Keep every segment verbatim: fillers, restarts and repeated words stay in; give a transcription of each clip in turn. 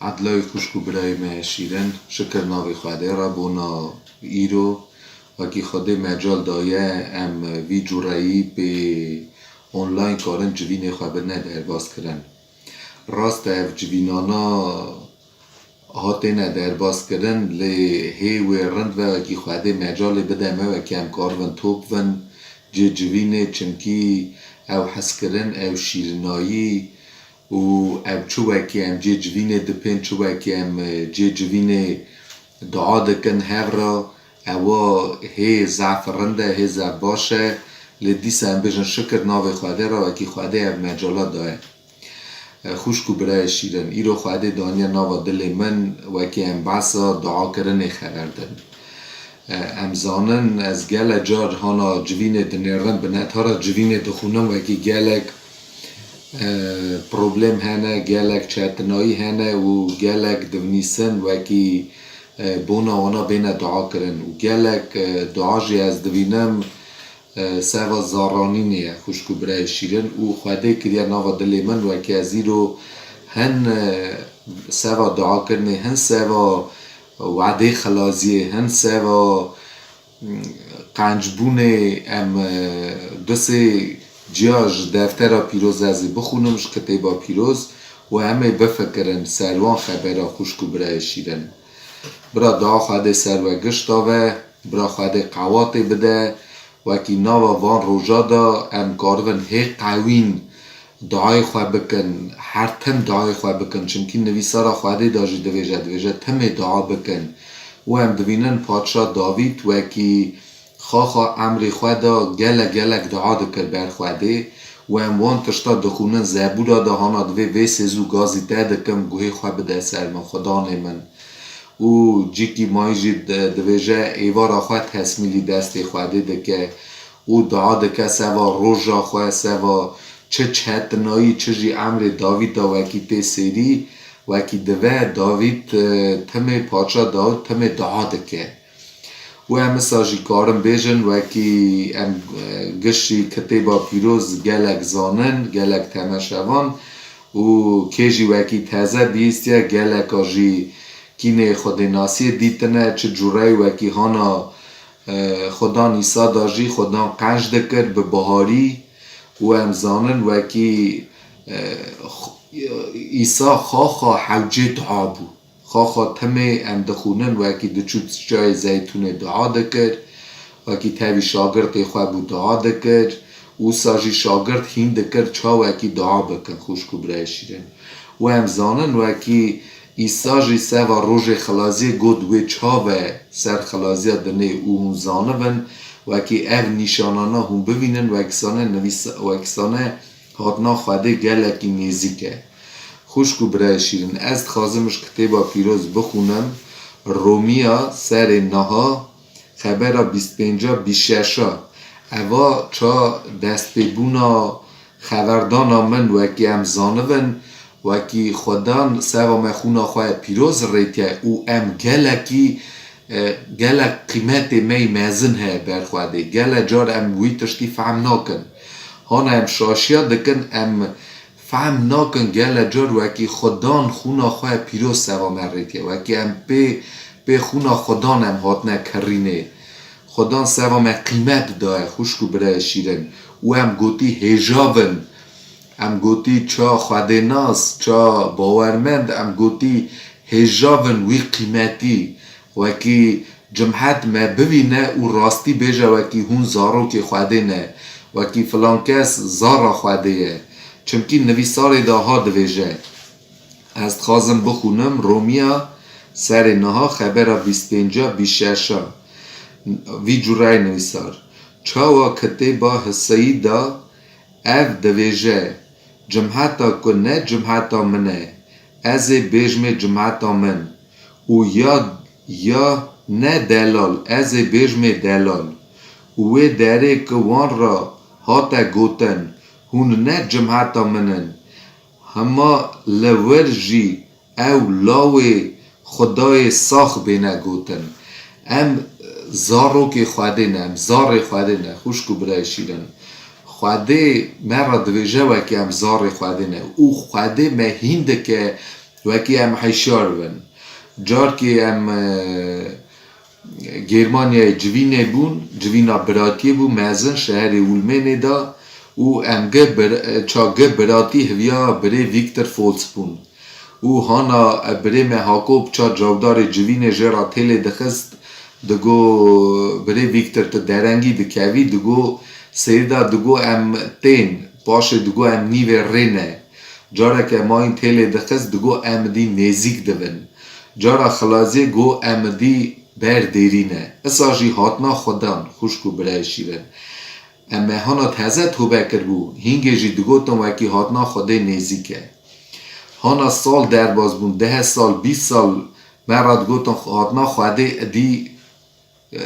Edlay xwişk û birayê me şîrin, şikir navê Xwedê re bona îro, wekî Xwedê mecal daye em vî cureyî pê online karin civînê xwe bidine derbas kirin. Rast e, ev civînana hatêne derbas kirin, lê hê wê rind ve wekî Xwedê mecalê bide me, wekî em karibin top bin cê civînê, çimkî ew hezkirin, ew şîrinayî û ew çi wekî em cê civînê dipên, çi wekî em, e, cê civînê dua dikin hev re, ewa hê zaf rind e, hê zaf baş e, lê dîsa em bêjin şikir navê Xwedê re, wekî Xwedê ev mecala daye. E, xwişk û birayê şîrin, îro Xwedê daniye nava dilê min, wekî em behsa duakirinê xeber din. E, em zanin, ez gelek car hana civînê dinêrim, binetara civînê dixwînim, wekî gelek, e, problem hene, gelek çetinayî hene û gelek divnîsin, wekî, e, bona wana bêne dua kirin. Û gelek, e, dua jî ez divînim, e, seva zaranînê ye, xwişk û birayê şîrin, û Xwedê kiriye nava dilê min, wekî ez îro hin, e, seva duakirinê, hin seva wadê xilaziyê, hin seva, mm, qencbûnê, em, e, du sê ciya ji deftera pîroz ez ê bixwînim, ji kitêba pîroz, û em ê bifikirin ser wan xebera, xwişk û birayê şîrin. Bira dua Xwedê ser we gişta ve, bira Xwedê qewatê bide, wekî nava van roja de em karibin hê qewîn duayê xwe bikin, her tim duayê xwe bikin. Çimkî nivîsara Xwedê de jî divêje, divêje, timê dua bikin. Û em divînin Padşa Davîd wekî xaxa emrê xwe de gelek gelek dua dikir ber Xwedê. Û em wan tişta dixwînin, Zebûra de hana divê, vê sêz û gazî te dikim, guhê xwe bide ser min, Xudanê min. Û cîkî mayî jî di-, divêje, êvara xwe tesmîlî destê Xwedê dike û dua dike seva roja xwe, seva çi çetinayî, çi jî emrê Davîda wekî tê sêrî, wekî dive Davîd, e, timê, paça Davîd timê dua dike. Û em wisa jî karin bêjin, wekî em, e, giş jî kitêba pîroz gelek zanin, gelek temeşevan û kê jî wekî teze bihîstiye, geleka jî kînê Xwedênasiyê dîtine, çi cureyî wekî hana, e, Xudan Îsa da jî Xudan qenc dikir bi biharî û em zanin wekî, e, X-, Îsa xaxa hewcê dua bû. Xaxa timê em dixwînin, wekî diçû çiyayê Zeytûnê dua dikir, wekî tevî şagirtê xwe bû dua dikir, wisa jî şagirt hîn dikir ça wekî dua bikin, xwişk û birayê şîrin. Û em zanin, wekî Îsa jî seva rojê xilaziyê got, wê çav e ser xilaziya dinê û hûn zanibin, wekî ev nîşanana hûn bivînin, wekî sane nivîsa-, wekî sane hatina Xwedê gelekî nêzîk e. Xwişk û birayê şîrin, ez dixwazim ji kitêba pîroz bixwînim, Romiya serê niha, xebera bîst pênca, bîst şeşa. Eva ça destpêbûna xeverdana min, wekî em zanibin, wekî Xudan seva me xûna xwe pîroz rêtiye û em gelekî, e, gelek qîmetê me yî mezin heye ber Xwedê. Gelek car em wî tiştî fehm nakin. Hana em şaşiya dikin, em fehm nakin gelek car wekî Xudan xûna xwe pîroz seva me rêtiye. Wekî em pê, pê xûna Xudan em hatine kirînê. Xudan seva me qîmet daye, xwişk û birayê şîrin. Û em gotî hêjav in. Em gotî ça xwedênas, ça bawermend, em gotî hêjav in wî qîmetî. Wekî cimhet me bivîne û rastî bêje, wekî hûn zarokê Xwedê ne, wekî filan kes zara Xwedê ye. Çimkî nivîsarê de ha divêje, ez dixwazim bixwînim, Romiya serê niha, xebera bîst pênca, bîst şeşa, vî cureyê nivîsar. Çawa kitêba Hiseyî de ev divêje, cimheta ku ne cimheta min e, ez ê bêjmê cimheta min, û ya, ya ne delal, ez ê bêjmê delal. Û wê derê ki wan re hate gotin, hûn ne cimheta min in, hema li wir jî ew lawê Xwedayê sax bêne gotin. Em zarokê Xwedê ne, em zarê Xwedê ne, xwişk û birayê şîrin. Xwedê me re divêje wekî em zarê Xwedê ne. Û Xwedê me hîn dike Wekî em hişyar bin. Carkê em, e, Gêrmanyayê civînê bûn, civîna biratiyê bû, mezin şeherê Ulmênê de û em gi bir-, e, ça gi biratî hiviya birê Viktor Folz bûn. Û hana, e, birê me Hakop ça cawdarê civînê jê re têlê dixist, digo, birê Viktor, tu derengî dikevî, digo, sêrda digo em tên, paşê digo em nîvê rê ne. Careke mayîn têlê dixist, digo em dî nêzîk dibin. Cara xilazê go em dî ber dêrî ne. Isa jî hatina Xudan, xwişk û birayê şîrin. Em mehana teze tobe kiribû, hîngê jî digotin wekî hatina Xwedê nêzîk e. Hana sal derbas bûn, deh sal, bîst sal me re digotin hatina Xwedê dî, e,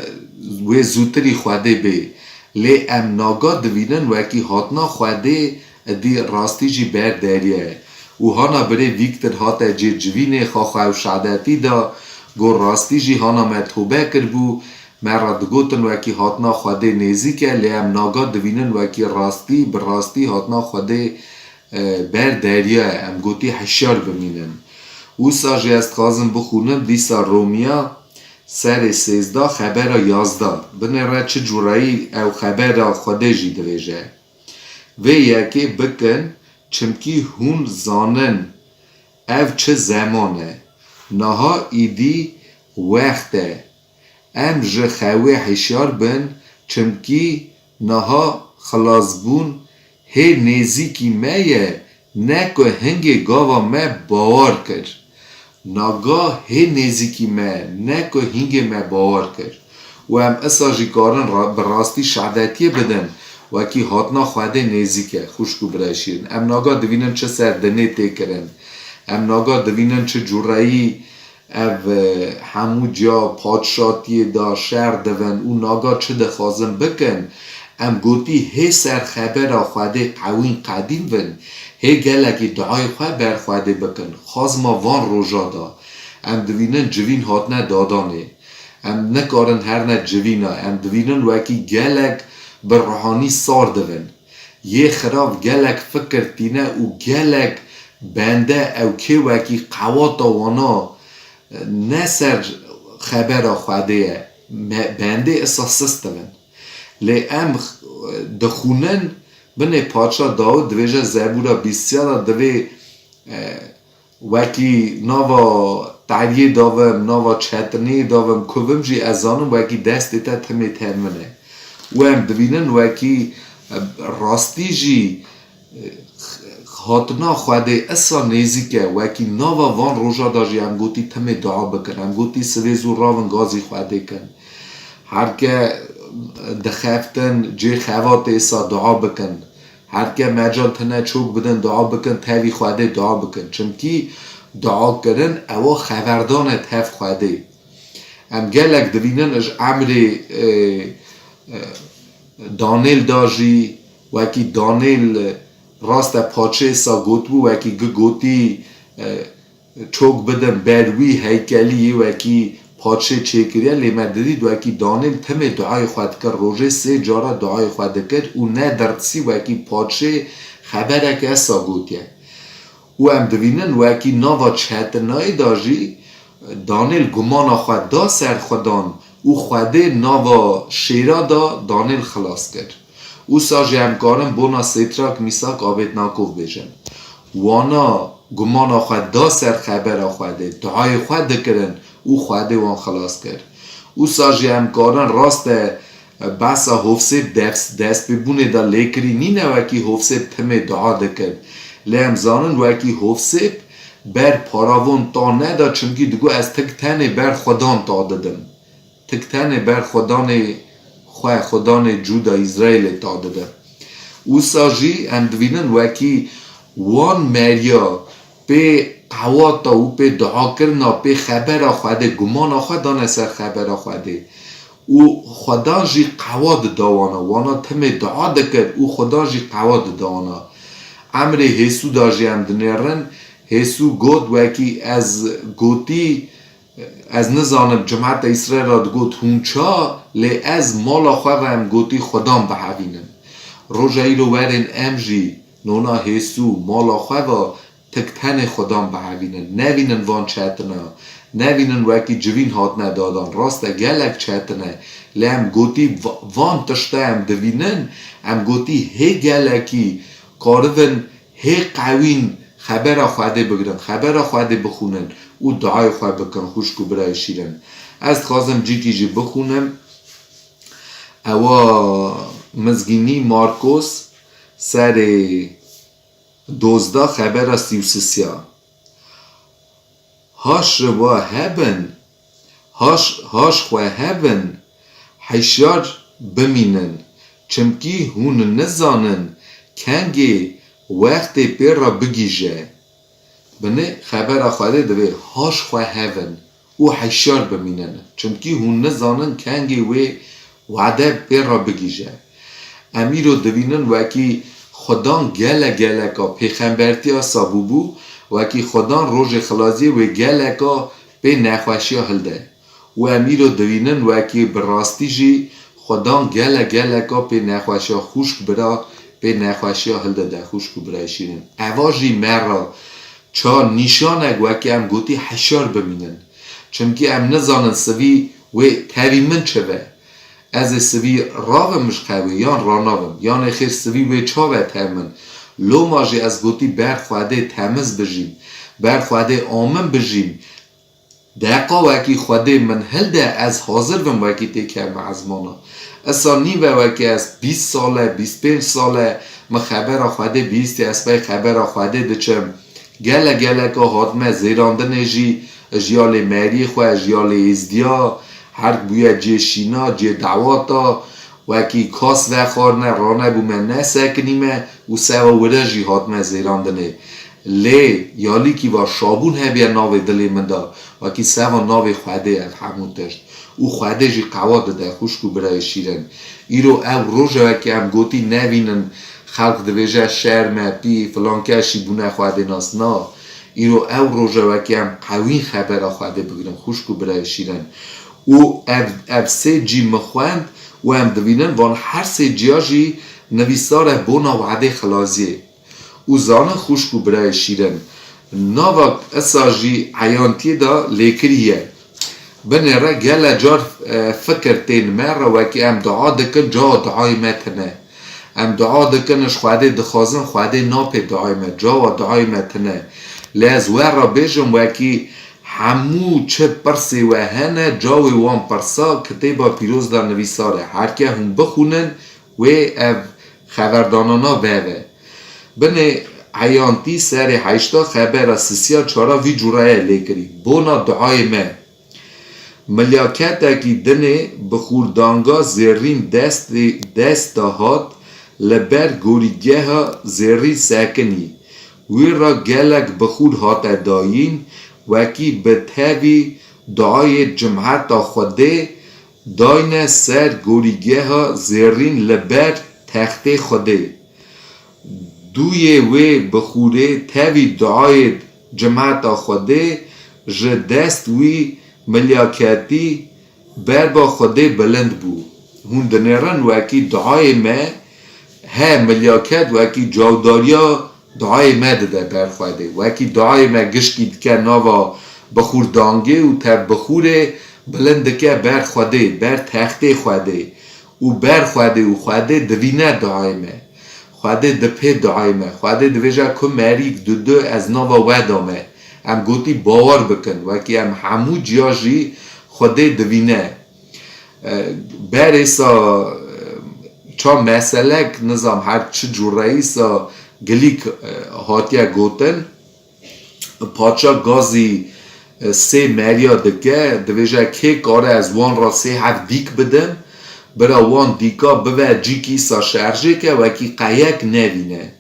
wê zûtirî Xwedê bê. Lê em naga divînin wekî hatina Xwedê dî rastî jî ber derya ye. Û hana birê Vîktor hate cê civînê xaxa ew şadetî da, got rastî jî hana me tobe kiribû, me re digotin wekî hatina Xwedê nêzîk e, lê em naga divînin wekî rastî, bi rastî hatina Xwedê, e, ber derya ye. Em gotî hişyar bimînin. Wisa jî ez dixwazim bixwînim, dîsa Romiya serê sêzdeh, xebera yazdeh. Binêre çi cûreyî ew xebera Xwedê jî divêje. Vê yekê bikin, çimkî hûn zanin ev çi zeman e. Niha îdî wext e. Em ji xewê hişyar bin, çimkî niha xilasbûn hê nêzîkî me ye, ne ku hingê gava me bawer kir. Naga hê nêzîkî me, ne ku hingê me bawer kir. Û em isa jî karin ra-, bi rastî şadetiyê bidin, wekî hatina Xwedê nêzîk e, xwişk û birayê şîrin. Em naga divînin çi ser dinê tê kirin. Em naga divînin çi cûreyî ev, e, hemû ciya padşatiyê de şer divin û naga çi dixwazin bikin. Em gotî hê ser xebera Xwedê qewîn qedîn bin, hê gelekî duayê xwe ber Xwedê bikin. Xwazma van roja de em divînin civîn hatine dadanê. Em nikarin herne civîna, em divînin wekî gelek bi ruhanî sar divin. Yê xirav gelek fikir tîne û gelek bende ew kê wekî qewata wana, e, ne ser xebera Xwedê ye. Me-, bendê isa sist dibin. Lê em x-, dixwînin, binê Padşa Dawid divêje Zebûra bîstiya de divê, e, wekî nava teriyê davim, nava çetiniyê davim, kuvim jî ez zanim wekî destê te timê ten min e. Û em divînin wekî, e, rastî jî, e, hatina Xwedê isa nêzîk e, wekî nava van roja de jî em gotî timê dua bikin. Em gotî sivê zû ravin gazî Xwedê kin. Herke dixeftin cê xevatê isa dua bikin. Herke mecal tine çok bidin, dua bikin, tevî Xwedê dua bikin. Çimkî dua kirin ewa xeverdan e tev Xwedê. Em gelek divînin ji emrê, e, e, Danêl da jî, wekî Danêl, e, raste paçê sa gotbû, wekî gi gotî, e, çok bidim ber wî heykelî yê wekî paçê çêkiriye, lê me didît wekî Danêl timê duayê xwe dikir, rojê sê cara duayê xwe dikir û nedirtisî wekî paçê xebereke sa gotiye. Û em divînin wekî nava çetinayê de jî Danêl gumana xwe da ser Xudan û Xwedê nava şêra da Danêl xilas kir. Wisa jî em karin bona Sêtrak, Mîsak, Abêdnakov bêjin. Wana gumana xwe da ser xebera Xwedê, duayê xwe dikirin û Xwedê wan xilas kir. Wisa jî em karin rast e, behsa Hovsêp dest, destpêbûnê de lêkirî nîne wekî Hovsêp timê dua dikir. Lê em zanin wekî Hovsêp ber paravon ta neda, çimkî digo ez tik tenê ber Xudan ta didim. Tik tenê ber Xudanê xwe, Xudanê Cûda Îsraîlê ta didim. Wisa jî em divînin wekî wan meriya pê qewata û pê duakirina, pê xebera Xwedê, gumana xwe dane ser xebera Xwedê. Û Xudan jî qewa dida wana, wana timê dua dikir û Xudan jî qewa dida wana. Emrê Hêsû da jî em dinêrin, Hêsû got, wekî ez gotî, ez nizanim, cimeta Îsraîl ra digot, hûn ça, lê ez mala xwe ve em gotî Xudan bihevînim. Roja îro werin em jî nona Hêsû mala xwe ve tik tenê Xudan bihevînin. Nevînin van çetin e. Nevînin wekî civîn hatine dadan. Rast e, gelek çetin e. Lê em gotî va-, van tişte em divînin, em gotî hê gelekî karibin hê qewîn xebera Xwedê bigirin, xebera Xwedê bixwînin û duayê xwe bikin, xwişk û birayê şîrin. Ez dixwazim cîkî jî bixwînim. Ewa Mizgînî Markos serê dozdeh xebera sî û sisiya. Haş ji we hebin, haş, haş xwe hebin, hişyar bimînin, çimkî hûn nizanin kengê wextê pê re bigihîje. Binê xebera Xwedê divê haş xwe hebin û hişyar bimînin. Çimkî hûn nizanin kengê wê wade pê re bigihîje. Em îro divînin wekî Xudan gele geleka pêxembertiya sa bûbû, wekî Xudan rojê xilaziyê wê geleka pê nexweşiya hilde. Û em îro divînin wekî bi rastî jî Xudan gele geleka pê nexweşiya xwişk bira, pê nexweşiya hildide, xwişk û birayê şîrin. Eva jî me re ça nîşanek wekî em gotî hişyar bimînin. Çimkî em nizanin sivî wê tevî min çi ve. Ez ê sivî ravim ji xewê yan ranavim. Yanê xêr sivî wê ça ve tev min. Loma jî ez gotî ber Xwedê temiz bijîm. Ber Xwedê amin bijîm. Deqa wekî Xwedê min hilde, ez hazir bim wekî tê kevme ezmana. Esa nîve wekî ez bîst sal e, bîst pênc sal e, min xebera Xwedê bihîstî, ez pey xebera Xwedê diçim. Gele geleka hatime zêrandinê jî, ji ya lê meriyê xwe, ji ya lê êzdiya, herk bûye cihê şîna, cihê dawata, wekî kas vexwarine, ranebûme, nesekinîme û seva wire jî hatime zêrandinê. Lê yalîkî va şabûn hebiye navê dilê min de, wekî seva navê Xwedê ev hemû tişt. Û Xwedê jî qewa dide, xwişk û birayê şîrin. Îro ew rojewekî em gotî nevînin, xelk dibêje şerm e, pî, filan kes jî bûne Xwedê nas. Na, îro ew rojewekî em qewîn xebera Xwedê bigirin, xwişk û birayê şîrin. Û ev, ev sê cî min xwend û em divînin van her sê ciya jî nivîsar e bona wadê xilaziyê. Û zanin xwişk û birayê şîrin, nava esa jî eyantiyê de lêkirî ye. Binêre gele car, e, fikir tên me re, wekî em dua dikin, cawa duayê me tine. Em dua dikin, ji Xwedê dixwazin, Xwedê napê duayê me, cawa duayê me tine. Lê ez we re bêjim, wekî hemû çi pirsê we hene, cawê wan pirsa Kitêba Pîroz de nivîsar e. Herke hûn bixwînin, wê ev xeverdanana veve. Binê eyantî serê heşta xebera sisiya çara vî cûre ye lêkirî. Bona duayê me. Milyaketekî dinê bi xûrdanga zêrîn destê, dest de hat, li ber gorîgeha zêrîn sekinî. Wî re gelek bixûr hate dayîn, wekî bi tevî duayê cimheta Xwedê dayne ser gorîgeha zêrîn li ber textê Xwedê. Dûyê wê bixûrê tevî duayê cimheta Xwedê ji dest wî milyaketî berba Xwedê bilind bû. Hûn dinêrin wekî duayê me he milyaket wekî cawdariya duayê me dide ber Xwedê. Wekî duayê me gişkî dike nava bixûrdangê û tev bixûrê bilind dike ber Xwedê, ber textê Xwedê û ber Xwedê û Xwedê divîne duayê me. Xwedê dipê duayê me. Xwedê dibêje ku merîk didu ez nava we dame. Em gotî bawer bikin. Wekî em hemû ciya jî Xwedê divîne. E, berê sa, e, ça meselek, nizam her çi cûreyî sa gilîk, e, hatiye gotin, paça gazî, e, sê meriya dike, dibêje, kê kare ez wan re sê heft dîk bidim, bira wan dîka bive cîkî sa şerjê ke, wekî qeyek nevîne.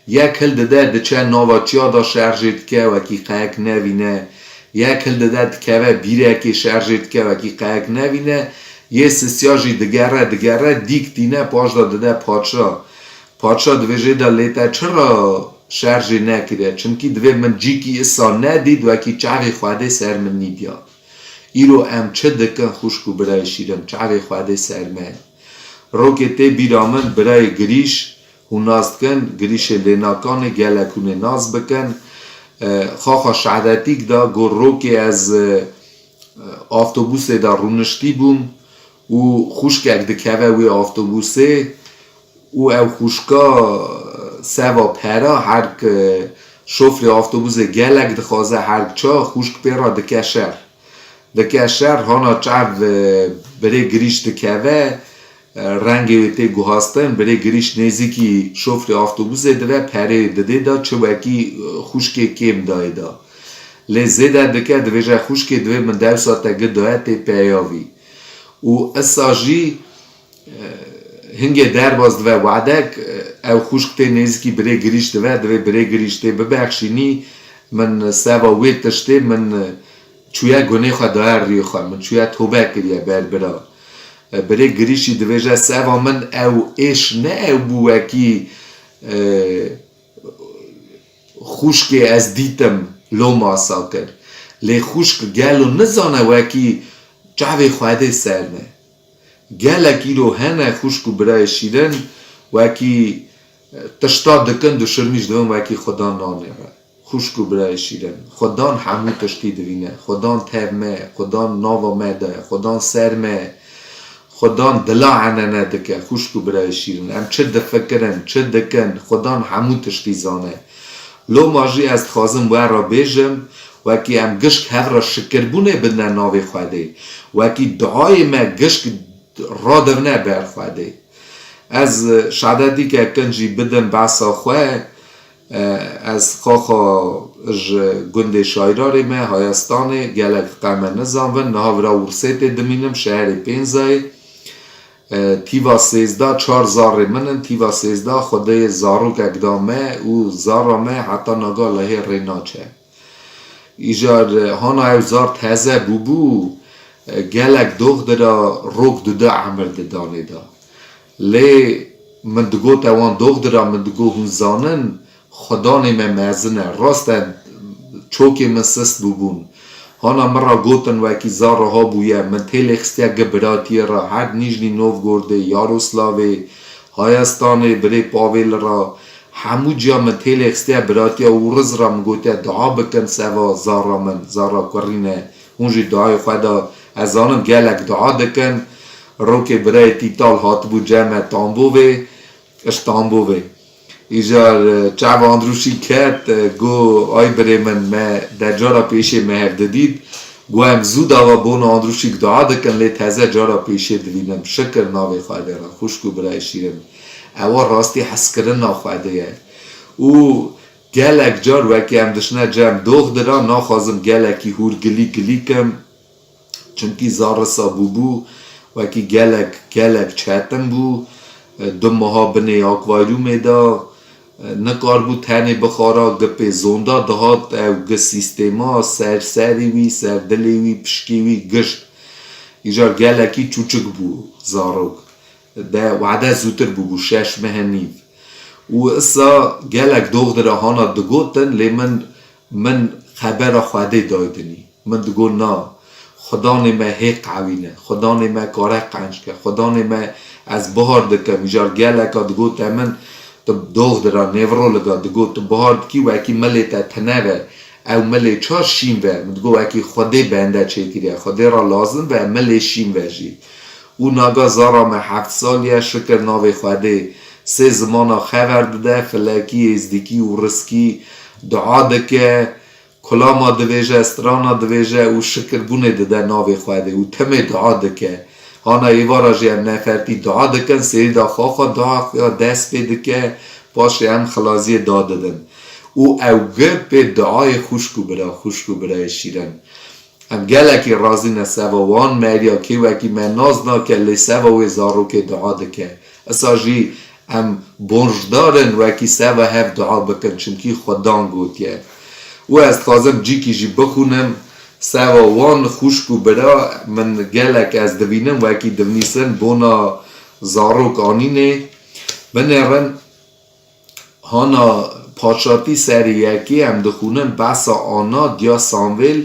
Yek hildide diçe nava çiya de şerjê dike, wekî qeyek nevîne. Yek hildide dikeve bîrekê şerjê dike, wekî qeyek nevîne. Yê sisiya jî digere, digere, dîk tîne, paş de dide paça. Paça dibêje de lê te çira şerjê nekiriye? Çimkî divê min cîkî isa nedît, wekî çavê Xwedê ser min nîdiya. Îro em çi dikin xwişk û birayê şîrin, çavê Xwedê ser me. Rokê tê bîra min birayê Girîş, hûn nas dikin, Girîşê Lênakanê, gelek hûn ê nas bikin. Xaxa Şehadetîk de got, rokê ez, e, avtobusê de rûniştî bûm û xwişkek dikeve wê avtobusê û ew xwişka seva pera herk, e, şofrê avtobusê gelek dixwaze herk ça, xwişk pê re dike şer. Dike şer, hana çav, e, birê girîş dikeve, e, rengê wê tê guhastin, birê girîş nêzîkî şofrê avtobusê dive, perê didê da, çi wekî, e, xwişkê kêm dayê da. Lê zêde dike, divêje xwişkê divê min dewsa te gi daye tê peyavî. Û esa jî, e, hingê derbas dive wadek, e, ew xwişk tê nêzîkî birê girîş dive, divê birê girîş tê bibexşînî, min seva wê tiştê min, e, çûye gunê xwe daye riyê xwe, min çûye tobe kiriye berbira. E, birê girîşî divêje seva min ew êş ne ew bû wekî, e, xwişkê ez dîtim loma sa kir. Lê xwişk gelo nizane wekî çavê Xwedê ser ne. Gelek îro hene xwişk û birayê şîrin, wekî, e, tişta dikin, duşirmî jî dibin wekî Xudan nanê re. Xwişk û birayê şîrin, Xudan hemû tiştî divîne. Xudan tev me, Xudan nava me de, Xudan ser me, Xudan dila enene dike. Xwişk û birayê şîrin, em çi difikirin, çi dikin, Xudan hemû tiştî zane. Loma jî ez dixwazim we re bêjim, wekî em gişk hev re şikirbûnê bidine navê Xwedê, wekî duayê me gişk radivne ber Xwedê. Ez şadetîke kin jî bidim behsa xwe. Ez xaxa ji gundê Şayrarê me, Hayestanê, gelek qe me nizanbin, niha vira Wursêtê dimînim, şeherê Pênzayê. Tîva sêzda çar zarê min in, tîva sêzda Xwedê zarokek da me û zara me heta naga lehê rê naçe. Îcar, e, hana ew zar teze bûbû, e, gelek dox dira rok dudu emir didanê da. Lê min digot ewan dox dira, min digot hûn zanin, Xudanê me mezin e. Rast e, çokê min sist bûbûn. Hana min ra gotin wekî zara ha bûye, min têlê xistiye gi biratiyê ra, her Nîjnî Novgordê, Yaroslavê, Hayestanê, birê Pavêl ra, hemû ciya min têlê xistiye biratiya û riz ra min gotiye dua bikin seva zara min, zara kurî ne. Hûn jî duayê xwe da, ez zanim gelek dua dikin. Rokê birayê Tîtal hatibû cem me Tambovê, ji Tambovê. Îcar, e, çav Andrûşî ket, e, got, ay birê min, me de cara pêşê me hev didît. Got, em zû dawa bona Andrûşîk dua dikin, lê teze cara pêşê divînim. Şikir navê Xwedê re, xwişk û birayê şîrin. Ewa rastî hezkirina Xwedê ye. Û gelek car wekî em dişine cem dox dira, naxwazim gelekî hûr gilî gilî kim. Çimkî zarisa bûbû wekî gelek, gelek çetin bû. Du meha binê akvaryûmê de, nikaribû tenê bixwara, gi pê zonda dihat ew gi sîstêma ser serê wî, ser dilê wî, pişkê wî gişt. Îcar gelekî çûçik bû zarok. De wade zûtir bûbû, şeş meh nîv. Û isa gelek doxdira hana digotin, lê min, min xebera Xwedê daydinî. Min digot, na, Xudanê me hê qewî ne, Xudanê me kare qenc ke, Xudanê me ez bihar dikim. Îcar geleka digote min, tu doxdira, nêvroliga digot, tu bihar dikî, wekî milê te tine ve, ew milê ça şîn ve. Min digot, wekî Xwedê bende çêkiriye, Xwedê ra lazim ve, milê şîn ve jî. Û naga zara me heft salî ye, şikir navê Xwedê, sê zimana xever dide, filekî, êzdîkî û riskî dua dike, kulama divêje, strana divêje û şikirbûnê dide navê Xwedê û timê dua dike. Hana êvara jî em nefertî dua dikin, sêrî da xaxa dua ya dest pê dike, paşê em xilaziyê dadidin. Û ew gi pê duayê xwişk û bira, xwişk û birayê şîrin. Em gelekî razî ne seva wan meriya kê wekî me nas nake, lê seva wê zarokê dua dike. Isa jî em borcdar in wekî seva hev dua bikin, çimkî Xudan gotiye. Û ez dixwazim cîkî jî bixwînim, seva wan xwişk û bira min gelek ez divînim wekî divnîsin bona zarok anînê. Binêrin. Hana Paşatî serê yekê em dixwînin, behsa Ana diya Samwêl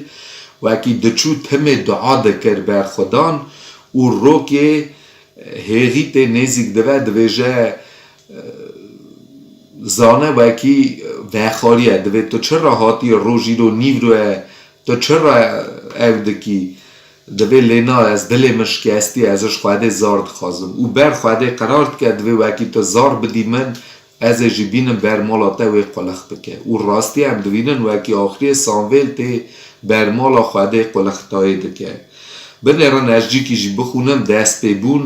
wekî diçû timê dua dikir ber Xudan û rokê hêxî tê nêzîk dibe, divêje, zane wekî vexariye, divê tu çi re hatî rojîro nîvro ye, tu çi re ew dikî? Divê lê na, ez dilê min şikestî, ez ji Xwedê zar dixwazim. Û ber Xwedê qerar dike, divê wekî tu zar bidî min, ez ê jî bînim ber mala te wê qulix bike. Û rastî em divînin wekî axirê Samvêl tê ber mala Xwedê qulixtayê dike. Binêrin ez cîkî jî bixûnim, dest pê bûn,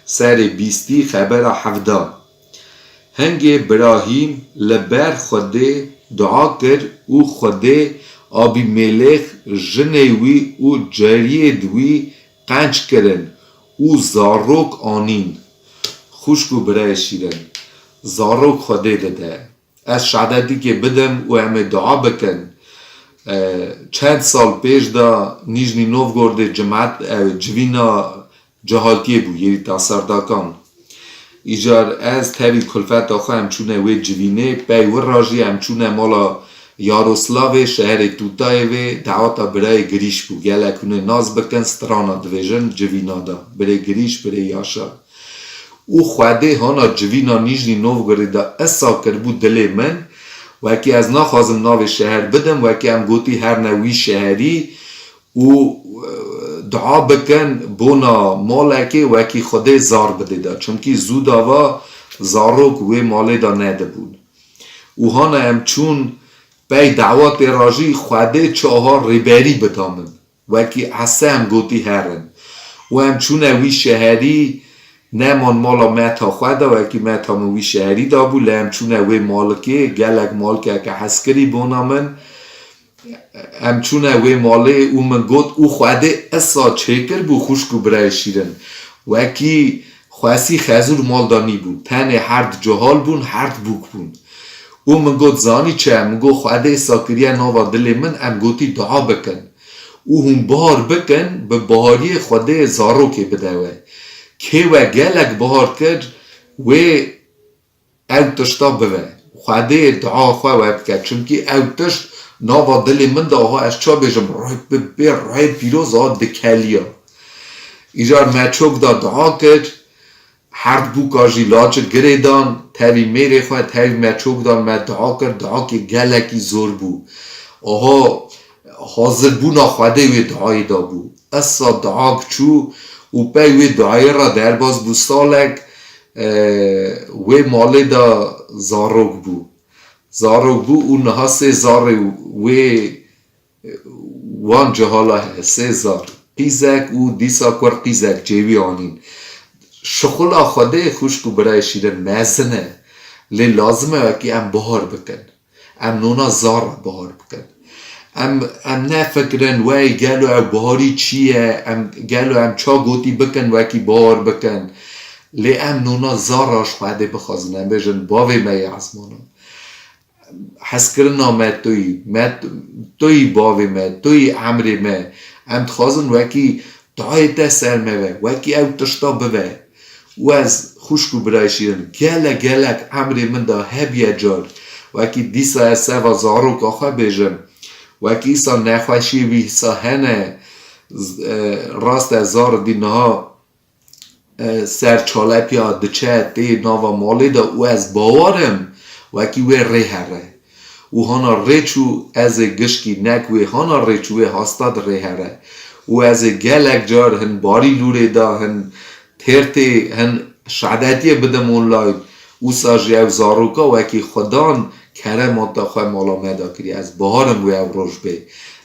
serê bîstî, xebera hevda. Hingê Birahîm li ber Xwedê dua kir û Xwedê Abîmêlêx, jinê wî û cariyêd wî qenc kirin û zarok anîn. Xwişk û birayê şîrin, zarok Xwedê dide. Ez şehadetîkê bidim û em ê dua bikin. E, çend sal pêş de Nîjnî Novgordê cimet, e, civîna cehaltiyê bû, yêrî tasardakan. Îcar ez tevî kulfeta xwe em çûne wê civînê, pey wir ra jî em çûne mala Yaroslavê, şeherê Tûtayê vê, daweta birayê Girîş bû. Gelek hûn ê nas bikin, strana divêjin, civîna da. Birê Girîş, birê Yaşar. Û Xwedê hana civîna Nîjnî Novgorê de esa kiribû dilê min, wekî ez naxwazim navê şeher bidim, wekî em gotî herne wî şeherî û, e, dua bikin bona malekê wekî Xwedê zar bidê de. Çimkî zû dava zarok wê malê de nedibûn. Û hana em çûn pey dawetê ra jî Xwedê çi aha rêberî bida min. Wekî Ese em gotî herin. Û em çûne wî şeherî, neman mala meta xwe de, wekî meta min wî şeherî de bû, lê em çûne wê malikê, gelek malikeke hezkirî bona min. Em çûne wê malê û min got, û Xwedê esa çêkir bû, xwişk û birayê şîrin. Wekî xwesî xezûr mal de nîbûn. Tenê herd cihal bûn, herd bûk bûn. Û min got, zanî çi? Min got, Xwedê esa kiriye nava dilê min, em gotî dua bikin. Û hûn bahar bikin, bi bahariyê Xwedê zarokê bide we. Kê we gelek bahar kir, wê ew tişta bive. Xwedê dua xwe we bike. Çimkî ew tişt nava dilê min de, aha ez ça bêjim, rê bi bê rê pîroz a dikeliya. Îcar me çok da dua kir, herd bûka jî laçik girê dan, tevî mêrê xwe, tevî me çok dan, me dua kir, duakê gelekî zor bû. Aha, hazirbûna Xwedê wê duayê da bû. Esa duak çû û pey wê duayê re derbas bû salek, e, wê malê de zarok bû. Zarok bû û niha sê zarê wê, wan cihala heye, sê zar. Qîzek û dîsa kur qîzek cêwî anîn. Şixula Xwedê xwişk û birayê şîrin mezin e. Lê lazim e wekî em bahar bikin. Em nona zar re bahar bikin. Em, em nefikirin, wey, gelo ew baharî çi ye? Em, gelo em ça gotî bikin, wekî bahar bikin? Lê em nona zar re ji Xwedê bixwazin. Em bêjin, Bavê me yê ezmanan. Hezkirina me tu yî, me tu yî bavê me, tu yî emrê me. Em dixwazin wekî dayê te ser me ve, wekî ew tişta bive. Û ez xwişk û birayê şîrin, gelek gelek emrê min de hebiye car, wekî dîsa ez seva zaroka xwe bêjim, wekî îsa nexweşiyê wî îsa hene, z-, e, rast e zar dî niha, e, ser çalepiya diçe tê nava malê de û ez bawer im wekî wê rê here. Û hana rê çû, ez ê gişkî nek wê hana rê çû wê hasta di rê here. Û ez ê gelek car hin barî lûrê da, hin têr tê, hin şadetiyê bidim online. Wisa jî ev zaroka wekî Xudan keremata xwe mala me da kiriye. Ez baharim wê ew roj bê.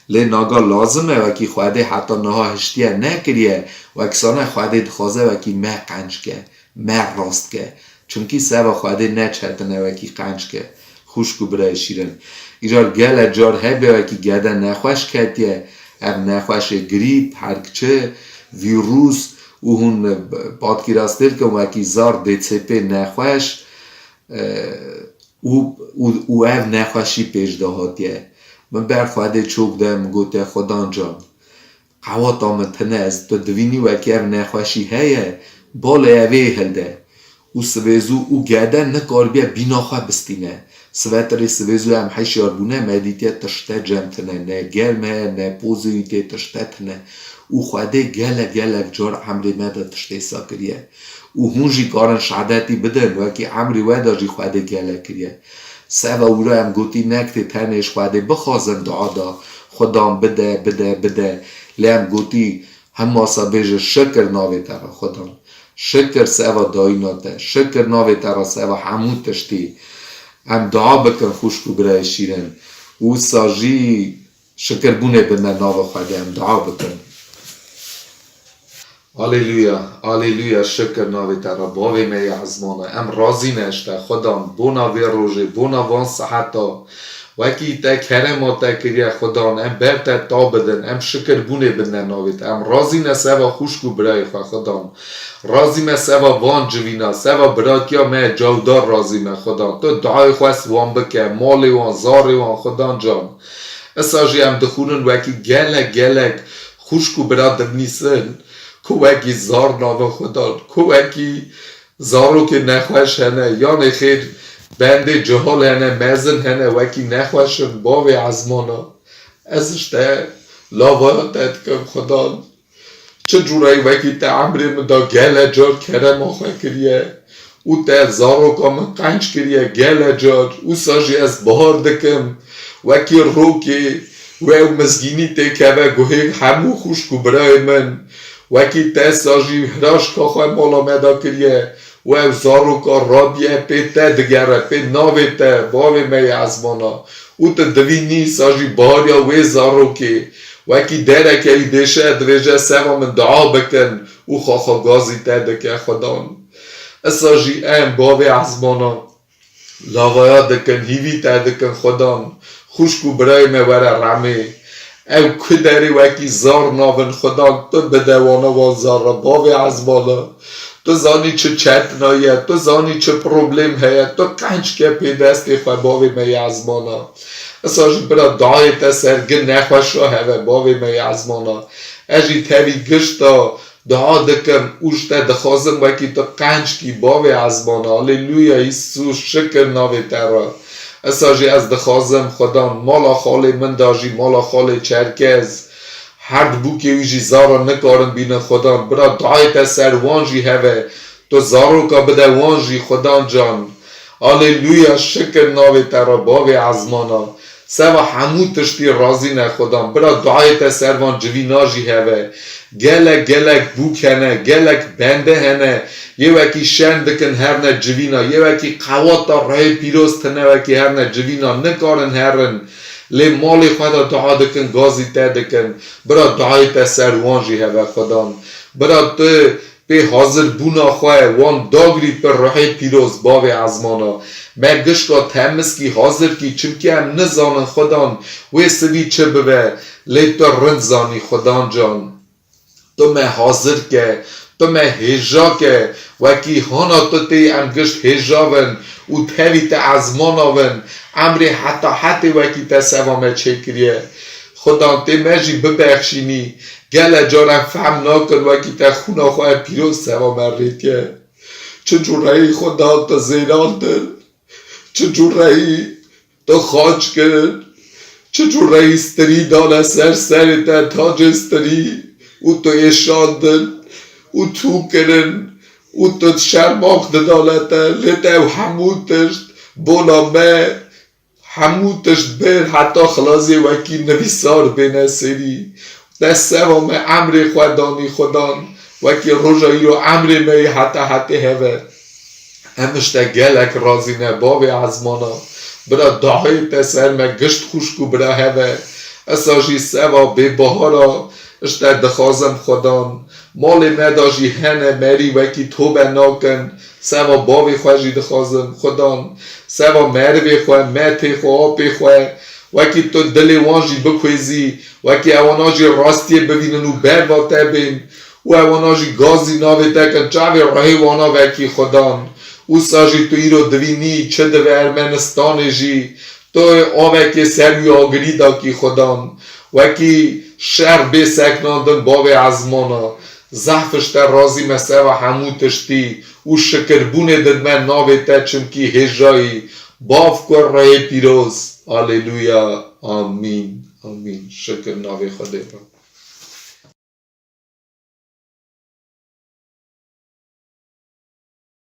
Lê naga lazim e wekî Xwedê heta niha hiştiye nekiriye. Wek sane Xwedê dixwaze wekî me qenc ke, me rast ke. Çimkî seva Xwedê ne çetin e wekî qenc ke. Xwişk û birayê şîrin. Îcar gelek car hebe wekî gede nexweş ketiye. Ev nexweşê grîp, her çi, vîrus û hûn patkî rastêl kin wekî zar D C P nexweş, e, û, û, û ev nexweşî pêş de hatiye. Min ber Xwedê çok de, min gotiye, Xudan can, qewata min tine, ez tu divînî wekî ev nexweşî heye, balê evê hilde. Û sivêzû û gede nikaribiye bîna xwe bistîne. Sivetirê sivêzû em hişyar bûne, me dîtiye tişte cem tine, ne germ heye, ne pozê wî tê tişte tine. Û Xwedê gelek gelek car emrê me de tiştê sa kiriye. Û hûn jî karin şehadetî bidin, wekî emrê we de jî Xwedê gelek kiriye. Seva wira em gotî nekitê tenê ji Xwedê bixwazin dua da, Xudan bide, bide, bide. Lê em gotî hemasa bêje şikir navê te re Xudan. Şikir seva dayîna te, şikir navê te re seva hemû tiştî. Em dua bikin xwişk û birayê şîrin. Wisa jî şikirbûnê bidine nava Xwedê, em dua bikin. Aleluya, aleluya, şikir navê te re, bavê me yê ezmana. Em razî ne ji te, Xudan, bona vê rojê, bona van seheta. Wekî te kerema te kiriye, Xudan, em ber te ta bidin, em şikirbûnê bidine navê te. Em razî ne seva xwişk û birayê xwe, Xudan. Razî me seva van civîna, seva biratiya me cawdar razî me, Xudan. Tu duayê xwe wan bike, malê wan, zarê wan, Xudan can. Esa jî em dixwînin wekî gelek, gelek xwişk û bira dinivîsin ku wekî zar navin Xudan, ku wekî zarokê nexweş hene, yanê xêr bendê cihal hene, mezin hene, wekî nexweş in, bavê ezmana. Ez ji te lavaya te dikim Xudan. Çi cûreyî wekî te emrê min da gele car kerema xwe kiriye û te zaroka min qenc kiriye gele car. Wisa jî ez bahar dikim, wekî rokê we û mizgînî têkeve guhê hemû xwişk û birayê min. Wekî te sa jî hiraşka xwe mala me da kiriye, û ew zaroka rabiye pê te digere, pê navê te, bavê me yê ezmana. Û tu divînî sa jî bariya wê zarokê, wekî dereke wî dêşe, divêje, seva min dua bikin û xaxa gazî te dike Xudan. Esa jî em bavê ezmana lavaya dikin, hîvî te dikin Xudan, xwişk û birayê me were remê. Ew ku derê wekî zar navin Xudan, tu bide wana wan zara, bavê ezmana. Tu zanî çi çetinayî ye, tu zanî çi problem heye, tu qenc ke pê destê xwe bavê me yê ezmana. Esa jî bira dayê te ser gi nexweşa heve, bavê me yê ezmana. Ez jî tevî gişta dua dikim û ji te dixwazim wekî tu qenc kî, bavê ezmana. Aleluya, Îsû, şikir navê te re. Esa jî ez dixwazim Xudan mala xalê min da jî, mala xalê Çerkez, her di bûkê wî jî zara nikarin bînin Xudan. Bira dayê te ser wan jî heve. Tu zaroka bide wan jî Xudan can. Aleluya, şikir navê te re bavê ezmana. Seva hemû tiştî razî ne Xudan. Bira dayê te ser van civîna jî heve. Gelek gelek bûk hene, gelek bende hene. Yê wekî şen dikin herne civîna. Yê wekî qewata rehê pîroz tine wekî herne civîna. Nikarin herin. Lê malê xwe de dua dikin, gazî te dikin. Bira dayê te ser wan jî heve Xudan. Bira tu pê hazirbûna xwe wan dagirî pir ruhê pîroz bavê ezmana. Me gişka temiz kî, hazir kî, çimkî em nizanin Xudan wê sivî çi bibe, lê tu rind zanî Xudan can. Tu me hazir ke, tu me hêja ke, wekî hana tu tê em gişt hêja bin û tevî te ezmana bin, emrê heta hetê wekî te seva me çêkiriye. Xudan tê me jî bibexşînî, Gele caran fehm nakin wekî te xûna xwe pîroz seva me rêke. Çi cûreyî Xudan tu zêrandin, çi cûreyî tu xaç kirin, çi cûreyî stirî dane ser serê te tacê stirî û tu êşandin û tû kirin û tu şermax didane te, lê te ew hemû tişt bona me Hemû tişt bir heta xilasê wekî nivîsar bêne serî. Te seva me emrê xwe danî Xudan, wekî roja îro emrê me yê heta hetê heve. Em ji te gelek razî ne, bavê ezmana. Bira dahê te ser me gişt xwişk û bira heve. Esa jî seva bêbahara ji te dixwazim Xudan. Malê me de jî hene merî wekî tobe nakin. Seva bavê xwe jî dixwazim, Xudan, seva merivê xwe, metê xwe, apê xwe, wekî tu dilê wan jî bixwêzî, wekî ewana jî rastiyê bivînin û berva te bên, û ewana jî gazî navê te kin, çavê rehê wana vekî Xudan. Wisa jî tu îro divînî, çi di vê Ermenistanê jî, Tu avekê ser wî agirî dakî Xudan, wekî şer bê seknandin bavê ezmana. Zehf ji te razî me seva hemû tiştî û şikirbûnê didme navê te çimkî hêjayî, Bav ku rehê pîroz. Aleluya. Amîn. Amîn. Şikir navê Xwedê re.